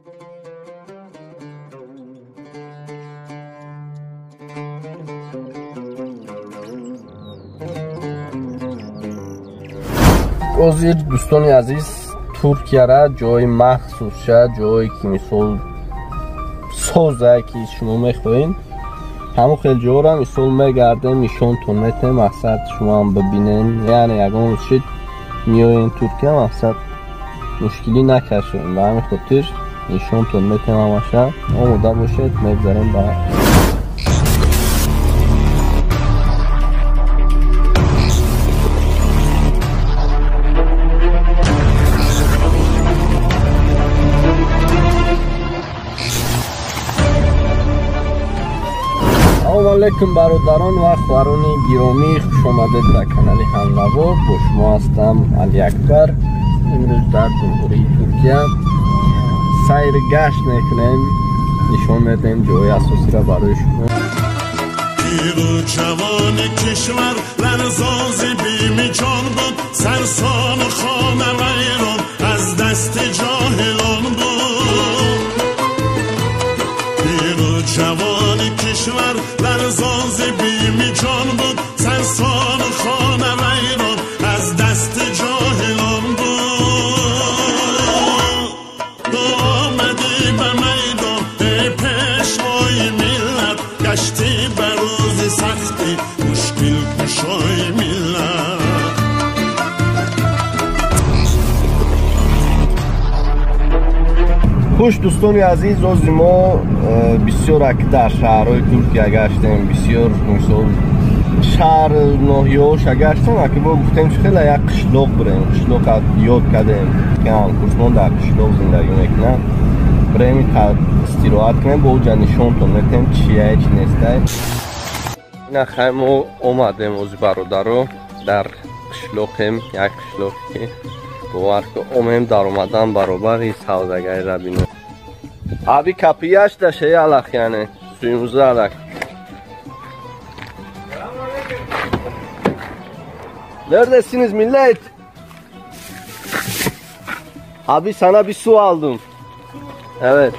Ҳозир дӯстони азиз, Туркияра ҷои махсусша, ҷое ки мисол соза ки шумо мехоҳед, ҳамон хел ҷоро мисол мегардем, нишонтон метем, мақсад шумоам бибинен. Яъне ягон рӯз шид меоен Туркия, мақсад мушкилӣ накашем. Ба ҳамин хотир нишонтон метем ҳамаша. Омода бошед, мегзарем ба Салом алейкум бародарон ва хоҳарони гиромӣ, хуш омадед ба канали Ҳамнаво. Бо шумо ҳастам Али Акбар. Имрӯз дар Ҷумҳурии Туркия сайр гашт мекунем, нишон медиҳем ҷои асосиро барои шумо. Пиру ҷавони кишвар ларзон зи бими ҷон буд, сарсону хона вайрон аз дасти ҷоҳилон буд. Пиру ҷавони кишвар ларзон зи бими ҷон буд, сарсону хона вайрон аз дасти ҷоҳилон буд. Ту омадӣ ба майдон эй пешвои миллат, гаштӣ ба рӯзи сахтӣ мушкилкушои миллат. Хуш дӯстони азиз, ози мо бисёр дар шаҳрҳои Туркия гаштем, бисёр мисол шаҳр ноҳияҳоша гаштем. Аки бо гуфтем чи хеле як қишлоқ бирем, қишлоқ ёд кардем, ки ҳамкурсмон дар қишлоқ зиндагӣ мекунанд. Бирем истироҳат кунем, бо уҷа нишонтон метем чия чи нестай. Ина хай мо омадем ози бародаро дар қишлоқем, як қишлоқе ки бовар ки омем даромадан баробари савдагари бинем. Abi kapıyı aç da şeyi alak yani, suyumuzu alak. Neredesiniz millet? Abi sana bir su aldım. Evet.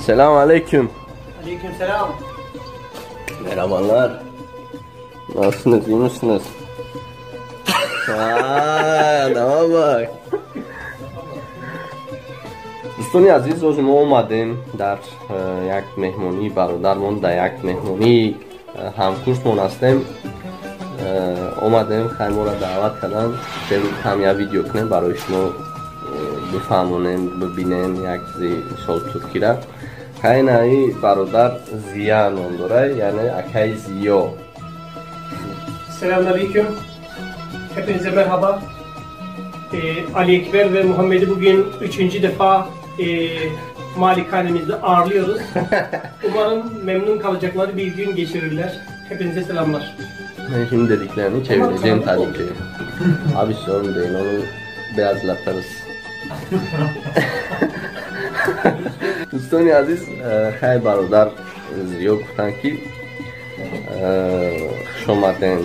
Selam aleyküm. Aleyküm selam. Merhabalar. Nasılsınız, iyi misiniz? Vay, adama bak. Дӯстони азиз, оз мо омадем дар як меҳмонии бародармон, дар як меҳмонии ҳамкурсмон ҳастем. Омадем, хай моро даъват карданд, ҳам як видео кунем барои шумо, бифаҳмонем, бибинем як чизи мисол туркира. Хай наи бародар Зия ном дора, яъне акаи Зиё. Selamünaleyküm. Hepinize merhaba. Ali Ekber ve Muhammed'i bugün 3. defa malikanemizde ağırlıyoruz. Umarım memnun kalacakları bir gün geçirirler. Hepinize selamlar. Ben şimdi dediklerini çevireceğim tabii ki. Abi sorun değil, onu beyazlatırız. Дӯстони азиз, хай бародар Зиё гуфтанд ки хуш омадем,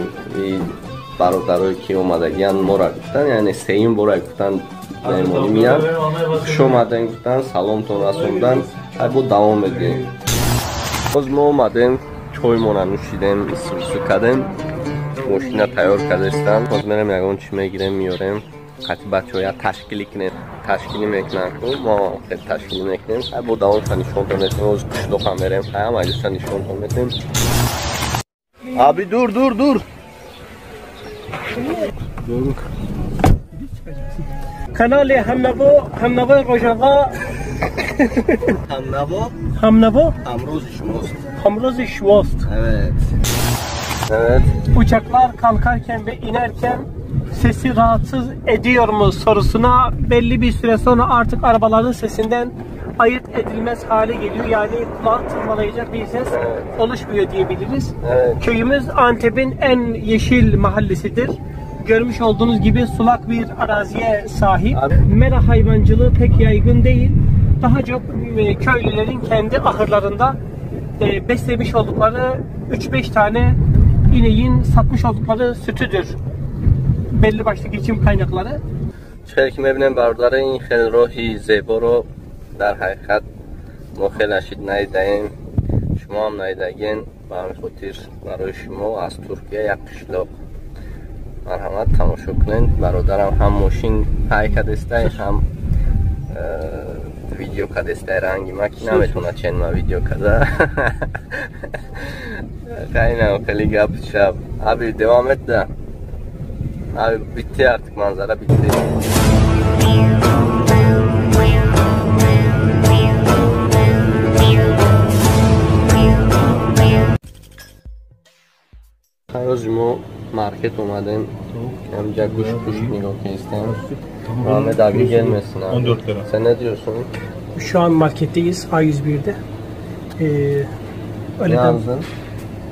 бародарое ки омадагиянд мора гуфтанд, яъне сеюм бора гуфтанд меҳмонӣ меянд. Хуш омадем гуфтанд, саломтон расонданд. Хай бо давом медиҳем. Боз мо омадем, чоймона нӯшидем, сусу кардем, мошина тайёр кардастанд. Боз мерем ягон чӣ мегирем, меорем, қатъи бачаҳо як ташкилӣ кунем. Ташкилӣ мекунанд ку, мо хел ташкилӣ мекунем. Хай бо давомша нишонтон метем. Боз қишлоқам мерем, хай ҳама ҷоша нишонтон метем. Abi dur dur dur. Kanali Hamnavo, Hamnavo Rojava. Hamnavo? Hamnavo? Hamroz-i Şumost. Hamroz-i Şumost. Evet. Evet. Uçaklar kalkarken ve inerken sesi rahatsız ediyor mu sorusuna belli bir süre sonra artık arabaların sesinden ayırt edilmez hale geliyor. Yani kulağı tırmalayacak bir ses oluşmuyor diyebiliriz. Evet. Köyümüz Antep'in en yeşil mahallesidir. Görmüş olduğunuz gibi sulak bir araziye sahip. Mera hayvancılığı pek yaygın değil. Daha çok köylülerin kendi ahırlarında beslemiş oldukları 3-5 tane ineğin satmış oldukları sütüdür. Belli başlı geçim kaynakları. Хеле ки мебинем бародаре ин хеле роҳи зеборо дар ҳақиқат мо хеле ашид наидаем, шумо ҳам наидаген. Ба ҳамин хотир барои шумо аз Туркия як қишлоқ. Марҳамат тамошо кунед. Бародарам ҳам мошин ҳай кадестай, ҳам видео кадестай. Ранги ма ки наметавонад чен ма видео када. Хайнам хеле гап шаб. Abi devam et de. Abi bitti artık, manzara bitti. Ҳози мо market омадем. Amca kuş kuş nigah kestim. Ahmet abi gelmesin abi. 14 lira. Sen ne diyorsun? Şu an marketteyiz A101'de. Ne aldın?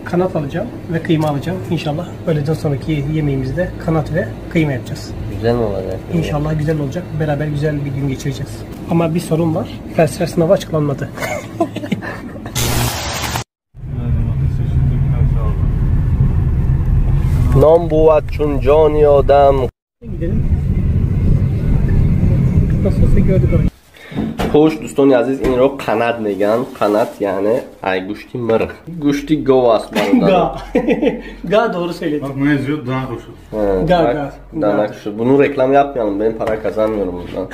Kanat alacağım ve kıyma alacağım. İnşallah öğleden sonraki yemeğimizde kanat ve kıyma yapacağız. Güzel mi olacak? İnşallah güzel olacak. Beraber güzel bir gün geçireceğiz. Ama bir sorun var. Felsefe sınavı açıklanmadı. Nom buvat çun cani adam. Gidelim. Nasıl olsa gördük orayı. Xo'sh do'stoni aziz, inro qanat degan. Qanat ya'ni ay go'shti miriq. Go'shti gov asmanida. Ga. Ga doğru söyledin. Bak ne yazıyor? Dana kuşu. Ga ga. Dana kuşu. Bunu reklam yapmayalım. Ben para kazanmıyorum bundan.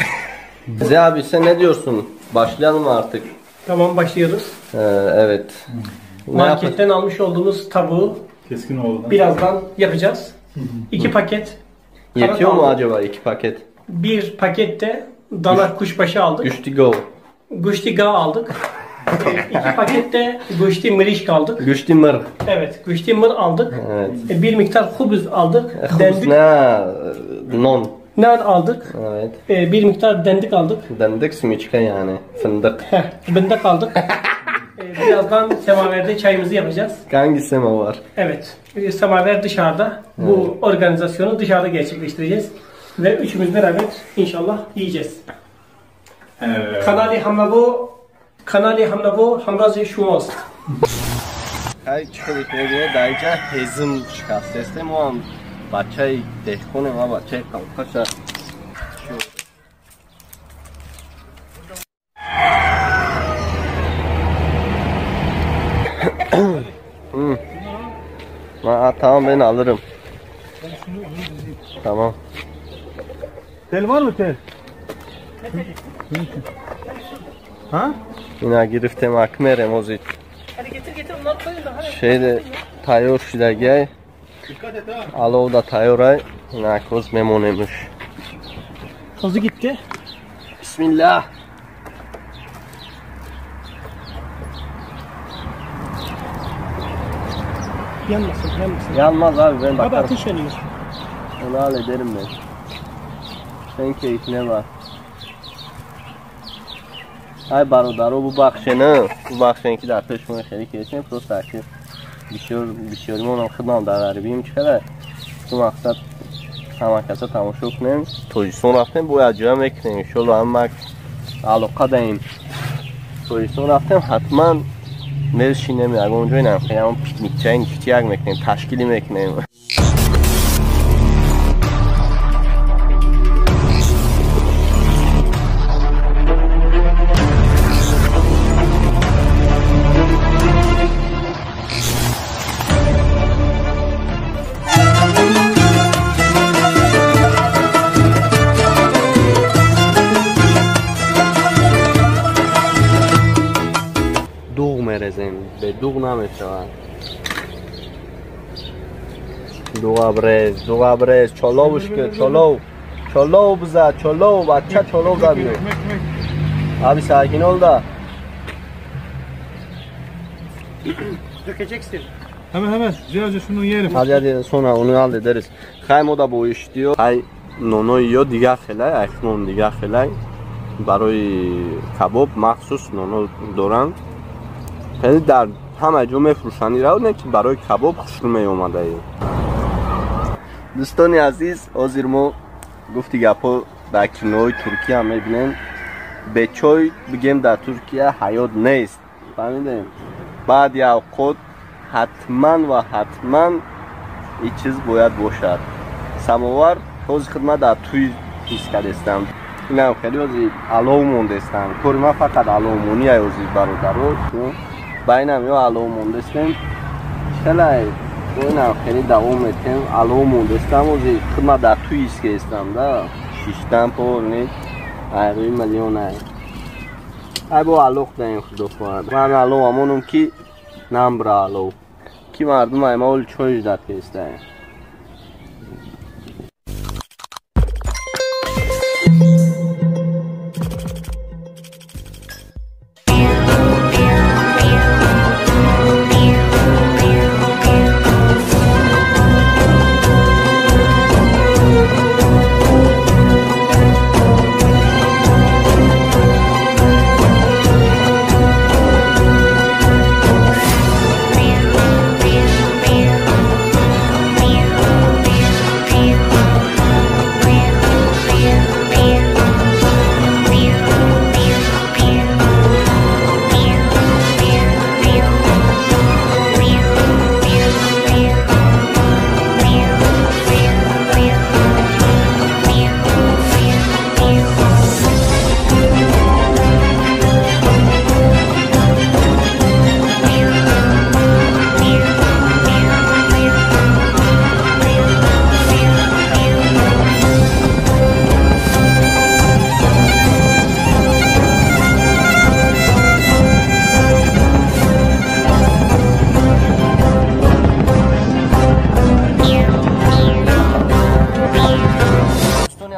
Ziya abi sen ne diyorsun? Başlayalım mı artık? Tamam başlıyoruz. Evet. Marketten almış olduğumuz tavuğu Keskinoğlu'dan birazdan yapacağız. 2 paket. Yetiyor mu acaba 2 paket? 1 paket de dana kuşbaşı aldık. Güçlü go. Güçlü ga aldık. 2 paket de güçlü mırişk aldık. Güçlü mır. Evet, güçlü mır aldık. Evet. Bir miktar hubuz aldık. Hubuz ne? Non. Nan aldık. Evet. Bir miktar dendik aldık. Dendik simiçka yani. Fındık. Fındık aldık. Birazdan semaverde çayımızı yapacağız. Hangi semaver? Evet. Semaver dışarıda. Bu organizasyonu dışarıda gerçekleştireceğiz. Ve üçümüz beraber inşallah yiyeceğiz. Evet. Kanali Hamlabo, Kanali Hamlabo, Hamrazi Şumost. Hay çıxırıq media dayıca hezim şikasteste mo am bachai dehqone ma bachai qalqacha. Tamam ben alırım. Ben şunu dizeyim. Tamam. Tel var mı tel? Ha? Yine giriftem akmerem ozit. Hadi getir getir onları koyun da. Hadi. Şeyde tayyor şidagay. Dikkat et ha. Alov da tayyoray. Yine koz memonemiş. Tozu gitti. Bismillah. Yanmasın, yanmasın. Yanmaz abi ben bakarım. Abi ateş yanıyor. Onu hallederim ben. Sen keyfine bak. Ay barodaro bu baxşeni, bu baxşeni ki дар пеш мо хеле кесем, просто ки бисёр бисёримонам худам дар ғарибием чӣ ту мақсад ҳама каса тамошо кунем. Тоҷикистон рафтем, бояд ҷоя мекунем. Иншолло ҳама алоқа даем. Тоҷикистон рафтем, ҳатман мершинем ягон ҷой намхоям, пикникча ништяк мекунем, ташкилӣ мекунем. به دوغ نمیشود. دوغ ابرز، دوغ ابرز، چالوش که چالو، چالو بزد، چالو بچه چالو زد. Abi sakin ol da. Dökeceksin. Hemen hemen. Güzelce şunu yiyelim. Hadi hadi sonra onu hallederiz. Hay moda bu iş diyor. Hay nono yiyor diğer xelay, aknon diğer xelay. Барои кабоб махсус ноно доранд. Хеле дар ҳама ҷо мефурӯшанд ира, не ки барои кабоб хушрӯ меомадаи. Дӯстони азиз, ҳозир мо гуфти гапҳо дар кинои Туркия мебинем. Бе чой бигем дар Туркия ҳаёт нест. Фаҳмидем? Баъди авқот ҳатман ва ҳатман ин чиз бояд бошад. Самовар ҳозир хидмат дар тӯи ҳис кардестам. Инам хеле ози алов мондестам. Кори ман фақат аловмонӣ ай ози бародаро. Байнам ё алов мондестем. Хеле инам хеле давом метем. Алов мондестам ози худ ман дар туй ҳис кардестам да. Шиштам полни айрӯи миллион ай. Ай бо алоқ даем худо хоҳад. Ман алов амонум ки намбра алов. Ки мардум ай ма оли чой ждат кардестаем.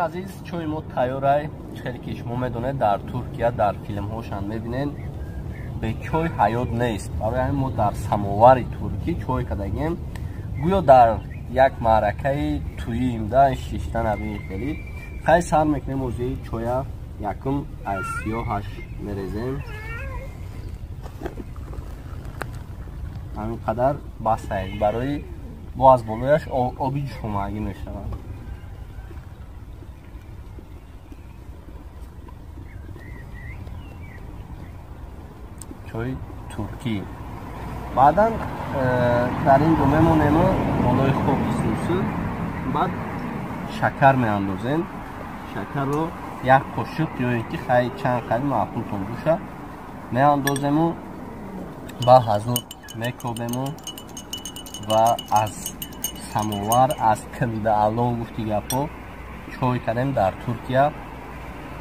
Азиз, чой мо тайёрай. Хеле ки шумо медонед, дар Туркия дар филмҳошам мебинед, бе чой ҳаёт нест. Барои ҳамин мо дар самовари туркӣ чой кардагем. Гӯё дар як маъракаи туиим да шишта набини хеле. Хай сар мекунем ози чоя якум аз сиёҳаш мерезем. Ҳамин қадар басай барои бо аз болояш оби ҷушомагӣ мешавад. Чой туркӣ. Баъдан дар ин ҷо мемонему болои хоки сусу, баъд шакар меандозем. Шакарро як қошуқ ё ин ки хай чанд қадр маъқултон боша меандозему ба ҳазор мекобему ва аз самовар, аз килдаалов гуфти гапҳо чой кардем дар Туркия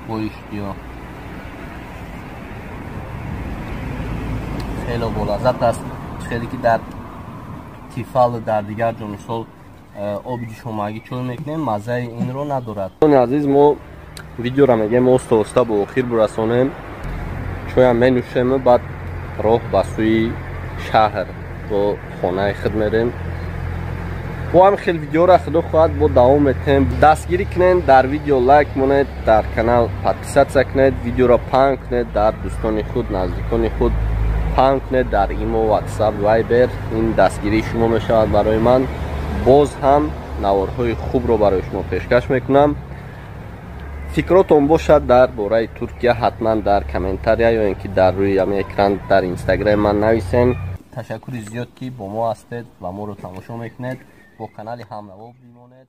бо иштиёқ. Хеле болаззат аст. Хеле ки дар Тифал дар дигар ҷо мисол оби ҷушомагӣ чой мекунем, маззаи инро надорад. Азиз, мо видеоро мегӯем оста оста ба охир бурасонем. Чоям менӯшем, баъд роҳ ба сӯи шаҳр бо хонаи худ мерем. Бо ҳам хел видеоро худо хоҳад бо давом метем. Дастгирӣ кунед, дар видео лайк монед, дар канал подписаться кунед, видеоро паҳн кунед дар дӯстони худ, наздикони худ паҳн кунед дар имо, WhatsApp, Viber. Ин дастгирии шумо мешавад барои ман. Боз ҳам наворҳои хубро барои шумо пешкаш мекунам. Фикротон бошад дар бораи Туркия ҳатман дар комментария ё ин ки дар рӯи ҳамин экран дар Инстаграм ман нависен. Ташаккури зиёд ки бо мо ҳастед ва моро тамошо мекунед. Бо канали Ҳамнаво бимонед.